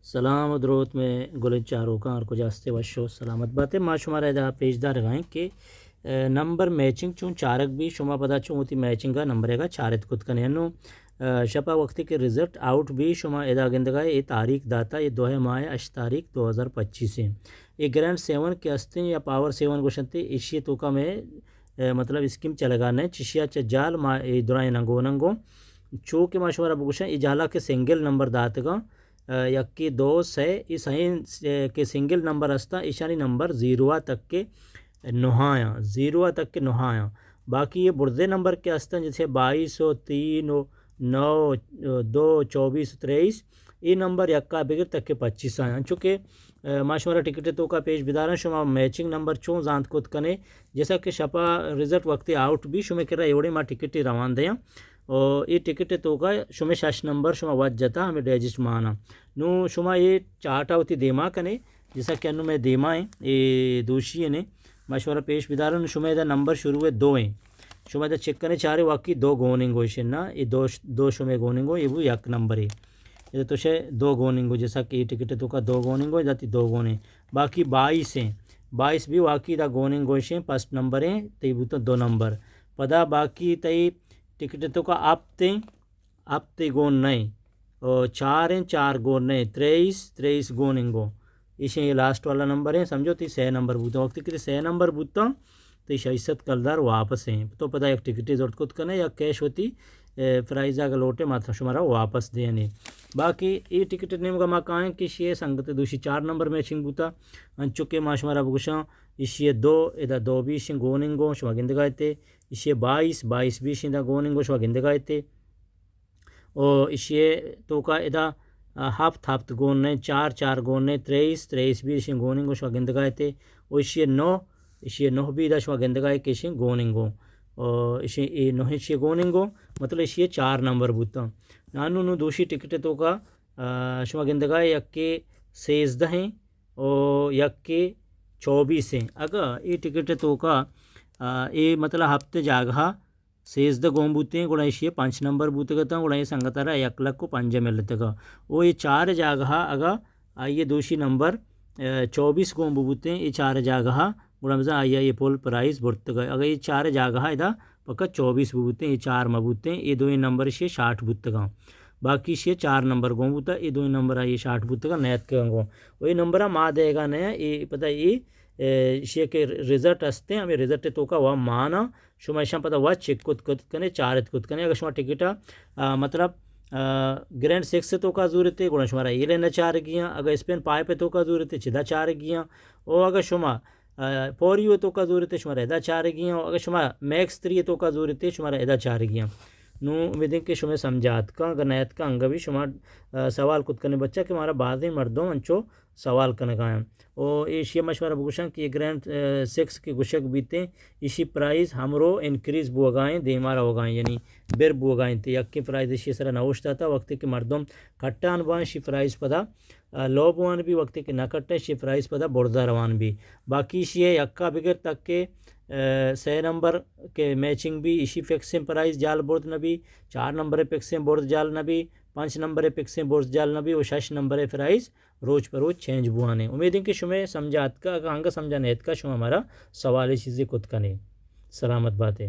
سلام و دروت مئے گلیں چاروکاں، ہر کجا ہستے وش و سلامت باتے۔ ما شمارا ادا پیش دارگا ایں کہ، اے، نمبر میچنگ چون چارگ بی، شما پدا چون وتی میچنگا نمبرے گا چارت کت کنے۔ انو، اے، شپا وقتی کہ رزلٹ آؤٹ بی، شما ادا گندگا اے تاریخ داتا، اے دوہ ماہ ہشت تاریخ دو ہزار پچیس ایں۔ اے گرینڈ سیون کہ ہستیں یا پاور سیون گوشنتے، ایشی توکا مئے، اے، مطلب اسکیم چلگا نہ، چشیا چہ جال ما اے درائیں ننگو ننگو۔ چو کہ ما شمارا بگوشاں، اے جالا کہ سنگل نمبر داتگاں، اے، یکی، دو، سے، اے سئیں، اے، کہ سنگل نمبر ہستاں، ایشانی نمبر زیرو آ تک کہ نہایاں، زیرو آ تک کہ نہایاں۔ باقی اے بردے نمبر کہ ہستاں، جیسے بائیس و تین و نو، دو، چوبیس و تریس، اے نمبر یکا بگر تک کہ پچیس آیاں۔ چونکہ، اے، ما شمارا ٹکٹ توکا پیش بداراں، شما میچنگ نمبر چون زانت کت کنے، جیسا کہ شپا رزلٹ وقتی آؤٹ بی، شمے کرا ایوڑے ما ٹکٹ روان دیاں۔ او اے ٹکٹ توکا شمے شش نمبر شما وت جتا، ہمے ڈیجٹ مانا۔ نو شما اے چارٹا وتی دیما کنے، جیسا کہ انو مئے دیما ایں، اے دوشی ایں، ما شمارا پیش بداراں۔ نو شمے ادا نمبر شروع اے دو ایں۔ شما ادا چیک کنے چارے واقعی دو گون انگو ایشن نا، اے دو ش-، دو شمے گون انگو، اے بو یک نمبرے۔ ادا تو شے دو گون انگو، جیسا کہ اے ٹکٹ توکا دو گون انگو، ادا تی دو گون ایں۔ باقی بائیس ایں۔ بائیس بی واقعی ادا گون انگو ایشن، فرسٹ نمبر ایں، تی بوتا دو نمبر۔ پدا باقی تی ٹکٹ توکا ہپت ایں، ہپت گون نئے، او چار ایں، چار گون نئے، تریس، تریس گون انگو۔ ایشیں اے لاسٹ والا نمبر ایں، سمجھو تی سے نمبر بوتا۔ وقتی کہ سے نمبر بوتا، تی شش سد کلدار واپس ایں۔ تو پدا یک ٹکٹے زرت کت کنے یا کیش وتی، اے، پرائز اگہ لوٹے ما شمارا واپس دینے۔ باقی اے ٹکٹ نیمگا ما کائیں کہ ایشی سنگت دوشی چار نمبر میچنگ بوتا۔ انچو کہ ما شمارا بگوشاں، ایشی دو، ادا دو بی ایشیں گون انگو، شما گندگا اتے۔ ایشی بائیس، بائیس بی ایشیں دا گون انگو، شما گندگا اتے۔ او ایشی توکا ادا، آ، ہپت، ہپت گون نئے، چار، چار گون نئے، تریس، تریس بی ایشیں گون انگو، شما گندگا اتے۔ او ایشی نو، ایشی نو بی ادا شما گندگا اے کہ ایشیں گون انگو۔ او ایشی اے نو ایشی گون انگو، مطلب ایشی چار نمبر بوتا۔ نانو نو دوشی ٹکٹ توکا، آ، شما گندگا اے یکے سیزدہ ایں او یکے چوبیس ایں۔ اگا اے ٹکٹ توکا، آ، اے مطلب ہپت جاگہا سیزدہ گون بوتیں، گڑا ایشی پنچ نمبر بوتگ اتاں، گڑا اے سنگت ء را یک لکھ و پنجاہ ملتگ۔ او اے چار جاگہ اگا آئی ء دوشی نمبر، اے، چوبیس گون ببوتیں، اے چار جاگہ گڑا بزاں آئی ء اے پول پرائز برتگ۔ اگا اے چار جاگہ ادا پکا چوبیس ببوتیں، اے چار مبوتیں، اے دوئیں نمبر ایشی شاٹ بوتگاں۔ باقی ایشی چار نمبر گون بوتا، اے دوئیں نمبر آئی شاٹ بوتگاں، نیتکگاں گون۔ و اے نمبر ما دئیگا نیا، اے پدا اے، اے، ایشی کہ رزلٹ ہستیں، ہمیں رزلٹ توکا و مانا شما ایشاں پدا وت چک کت کت کنے، چارت کت کنے۔ اگہ شما ٹکٹ ء، آ، مطلب، آ، گرینڈ سکس ء توکا زورتے، گڑا شمارا اے لائن ء چارگیاں۔ اگہ اسپین پائپ ء توکا زورتے، چدا چارگیاں۔ او اگہ شما، آ، فور یو ء توکا زورتے، شمارا ادا چارگیاں۔ او اگہ شما میکس تھری ء توکا زورتے، شمارا ادا چارگیاں۔ نوں امیدیں کہ شمے سمجھا اتکاں، اگہ نہ اتکاں، انگہ بھی شما، آ، سوال کت کنے بچا کہ مارا بازیں مردم انچو سوال کنگا ایں۔ او ایشی ء مشورہ بگوشاں کہ یہ گرینڈ، اے، سکس کہ گوشگ بیتیں، ایشی پرائز ہمرو انکریز بوگا ایں، دیما روگا ایں، یعنی بر بوگا ایں۔ تے یکیں پرائز ایشی سرا نہ اوشتاتا، وقتی کہ مردم کٹان بان، ایشی پرائز پدا، اے، لو بوان بی، وقتی کہ نہ کٹے، ایشی پرائز پدا برزا روان بی۔ باقی ایشی یکا بگر تک کہ، اے، سے نمبر کہ میچنگ بی، ایشی فکسیں پرائز جال برد نہ بی، چار نمبر فکسیں برد جال نہ بی، پنچ نمبر فکسیں برد جال نہ بی، و شش نمبر پرائز روچ پہ روچ چینج بوان ایں۔ امید ایں کہ شمے سمجھا اتکا، اگہ انگہ سمجھا نہ اتکا، شما مارا سوالے چیزے کت کنے۔ سلامت باتے۔